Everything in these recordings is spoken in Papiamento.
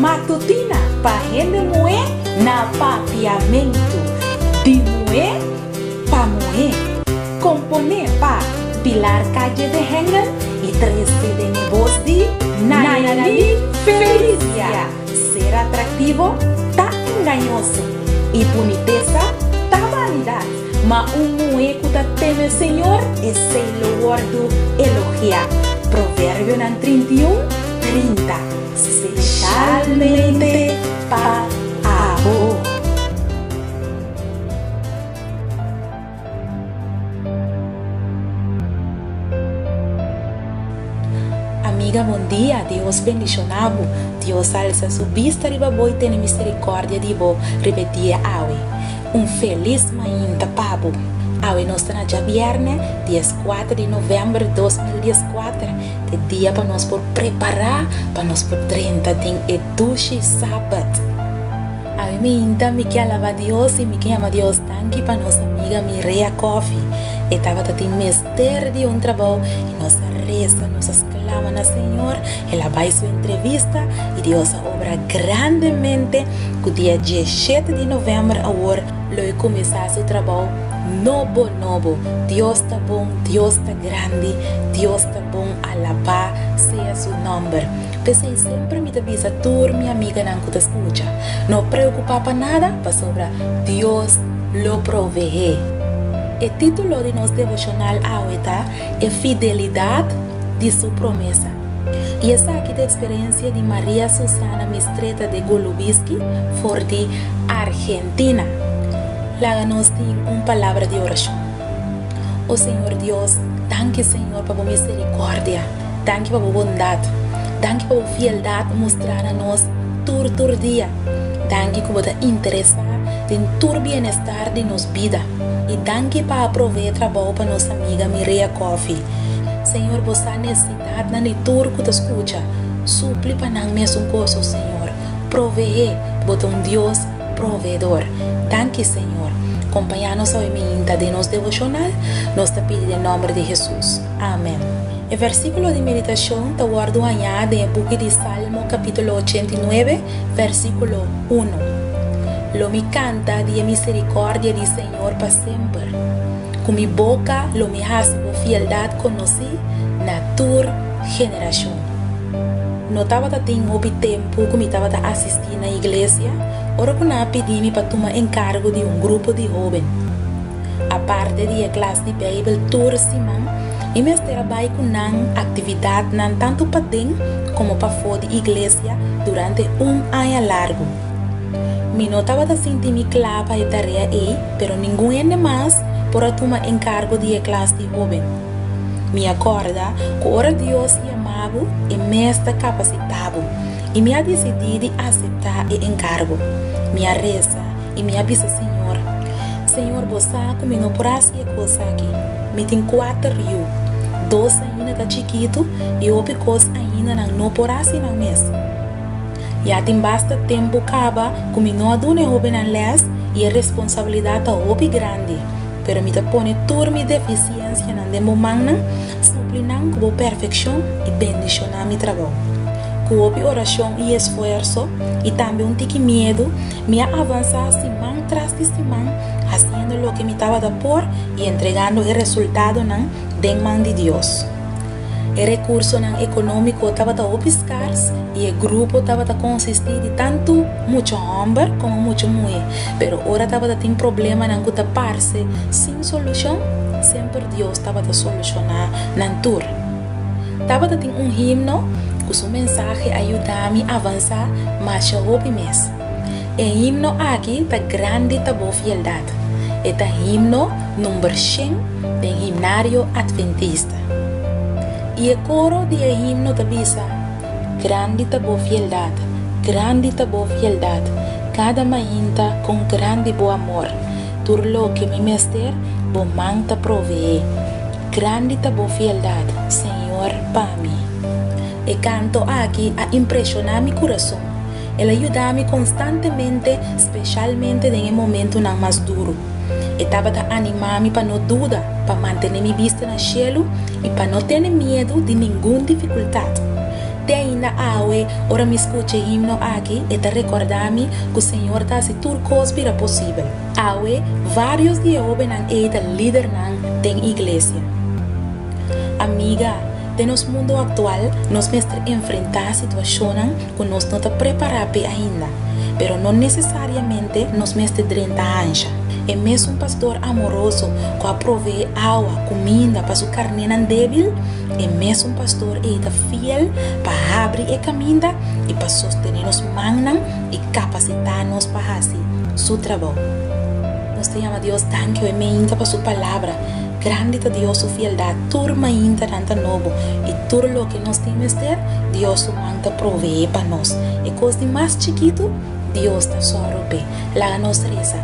Matutina pa hende muhé na Papiamentu. Di muhé pa muhé. Komponé pa Pilar Calle de Hengel i trese den e bos di Nayali Felicia. Ser atraktivo ta engañoso i bunitesa ta banidat, ma un muhé ku ta teme Señor, esei lo wòrdu elogiá. Proverbionan 31, 30. Speshalmente pa abo. Amiga bon dia, Dios bendiciona bo, Dios alsa su bista riba bo y tene misericordia di bo riba e dia awe. Un felis mainta pa bo. Awe nos ta na djabierne, 14 di november 2014, ta e dia pa nos por prepara pa nos por drenta den e dushi Sabbat. Awe mainta mi ke alaba Dios y mi ke yama Dios danki pa nos amiga Mireya Coffie. E tabata tin mester di un trabou y nos a reza, nos a sclama na Señor, el a bay su entrevista y Dios a obra grandemente cu dia 17 di november awor lo e cuminsa su trabou nobo nobo. Dios ta bon, Dios ta grandi, Dios ta bon, alaba sea su nomber. P'esei semper mi ta bisa tur mi amiganan ku ta skucha, No preokupá pa nada, pasobra Dios lo proveé. E título di nos devoshonal awe ta E Fidelidat di Su Promesa. I esaki ta eksperensia di Maria Susana Mistretta de Golubiski for di Argentina. Laga nos tin un palabra di orashon. O Señor Dios, danki Señor pa bo miserikòrdia. Danki pa bo bondat. Danki pa bo fieldat mustrá na nos tur tur dia. Danki ku bo ta interesá den tur bienestar di nos bida. I danki pa a proveé trabou pa nos amiga Mireya Coffie. Señor bo sa nesesidatnan di tur ku ta skucha. Supli pa nan mesun kos, o Señor. Proveé. Bo ta un Dios proveedor. Danki Señor. Kompañá nos awe mainta den nos devoshonal. Nos ta pidi den nòmber di Hesus. Amen. E versíkulo di meditashon ta wòrdu hañá den e buki di Salmo kapítulo 89, versíkulo unu. Lo mi kanta di e miserikòrdia di señor pa semper. Ku mi boka lo mi hasi bo fieldat konosí na tur generashon. No tabata tin hopi tempu ku mi tabata asistí na iglesia ora ku nan a pidi mi pa tuma enkargo di un grupo di hóben. Aparte di e klas di Beibel tur siman, mi mester a bai ku nan aktividatnan tantu paden komo pafó di iglesia durante un aña largu. Mi no tabata sinti mi kla pa e tarea ei, pero ningun hende mas por a tuma enkargo di e klas di hóben. Mi a kòrda ku ora Dios yama bo, e mes ta kapasitá bo, i mi a disidí di aseptá e enkargo. Mi a resa i mi a bisa Señor, Señor, bo sa ku mi no por hasi e kos aki. Mi tin kuater yu. Dos ainda ta chikitu i hopi kos ainda nan no por hasi nan mes. Ya tin basta tempu kaba ku mi no a duna e hóbennan lès i e responsabilidat ta hopi grandi. Pero mi ta pone tur mi defisiensianan den bo mannan, supli nan ku bo perfekshon i bendishoná mi trabou. Ku hopi orashon i esfuerso, i tambe un tiki miedu, Mi a avansá siman tras di siman hasiendo loke mi tabata por i entregando e resultadonan den man di Dios. E rekursonan ekonómiko tabata hopi skars i e grupo tabata konsistí di tantu mucha hòmber komo mucha muhé, pero ora tabata tin problemanan ku ta parse sin solushon, semper Dios tabata solushoná nan tur. Tabata tin un himno ku su mensahe a yuda mi avansá masha hopi mes. E himno aki ta Grandi ta bo fieldat. E ta himno number shen den Himnario Adventista. I e koro di e himno ta bisa, Grandi ta bo fieldat, grandi ta bo fieldat, kada mainta kon grandi bo amor, tur loke mi mester bo man ta proveé. Grandi ta bo fieldat, Señor, pa mi. E kanto aki a impreshoná mi kurason. El a yuda mi konstantemente, speshalmente den e momentunan mas duru. E tabata animá mi pa no duda, pa mantené mi bista na shelu i pa no tene miedu di ningun difikultat. Te ainda awe, ora mi skucha e himno aki, e ta rekordá mi ku Señor ta hasi tur kos bira posibel. Awe, vários di e hóbennan ei ta lidernan den iglesia. Amiga, den nos mundu aktual, nos mester enfrentá situashonnan ku nos no ta prepará p'e ainda, pero no nesesariamente nos mester drenta hansha. E mesun pastor amoroso ku a proveé awa, kuminda pa su karnénan débil, e mesun pastor ei ta fiel pa habri e kaminda i pa sostené nos mannan i kapasitá nos pa hasi su trabou. Nos ta yama Dios danki hoy meinta pa su palabra. Grandi ta Dios su fieldat, tur maintanan ta nobo, i tur loke nos tin mester, Dios su man ta proveé pa nos. E kos di mas chikitu, Dios ta sòru p'e. Laga nos resa.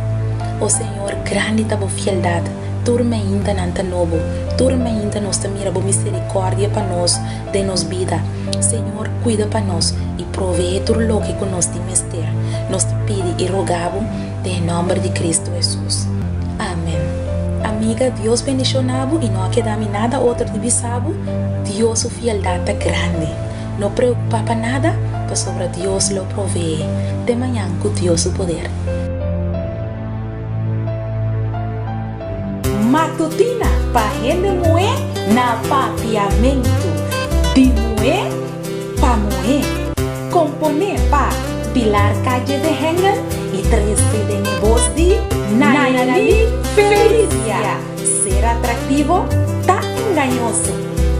O Señor, grandi ta bo fieldat, tur maintanan ta nobo, tur mainta nos ta mira bo miserikòrdia pa nos den nos bida. Señor, kuida pa nos i proveé tur loke ku nos tin mester. Nos ta pidi i roga bo Den e nomber di Cristo Jesus. Amen. Amiga, Dios bendiciona bo y no a keda mi nada otro di bisa bo, Dios su fieldad ta grandi. No preocupa pa nada, pasobra Dios lo provee. Te mañan cu Dios su poder. Matutina pa hende muhé na Papiamentu. Di muhé pa muhé. Komponé pa Pilar Calle de Hengel i trese den e bos di Nayali Felicia. Ser atraktivo ta engañoso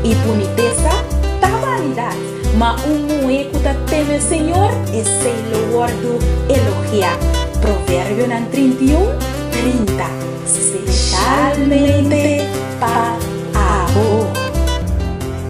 i bunitesa ta banidat, ma un muhé ku ta teme Señor, esei lo wòrdu elogiá. Proverbionan 31, 30. Speshalmente pa abo.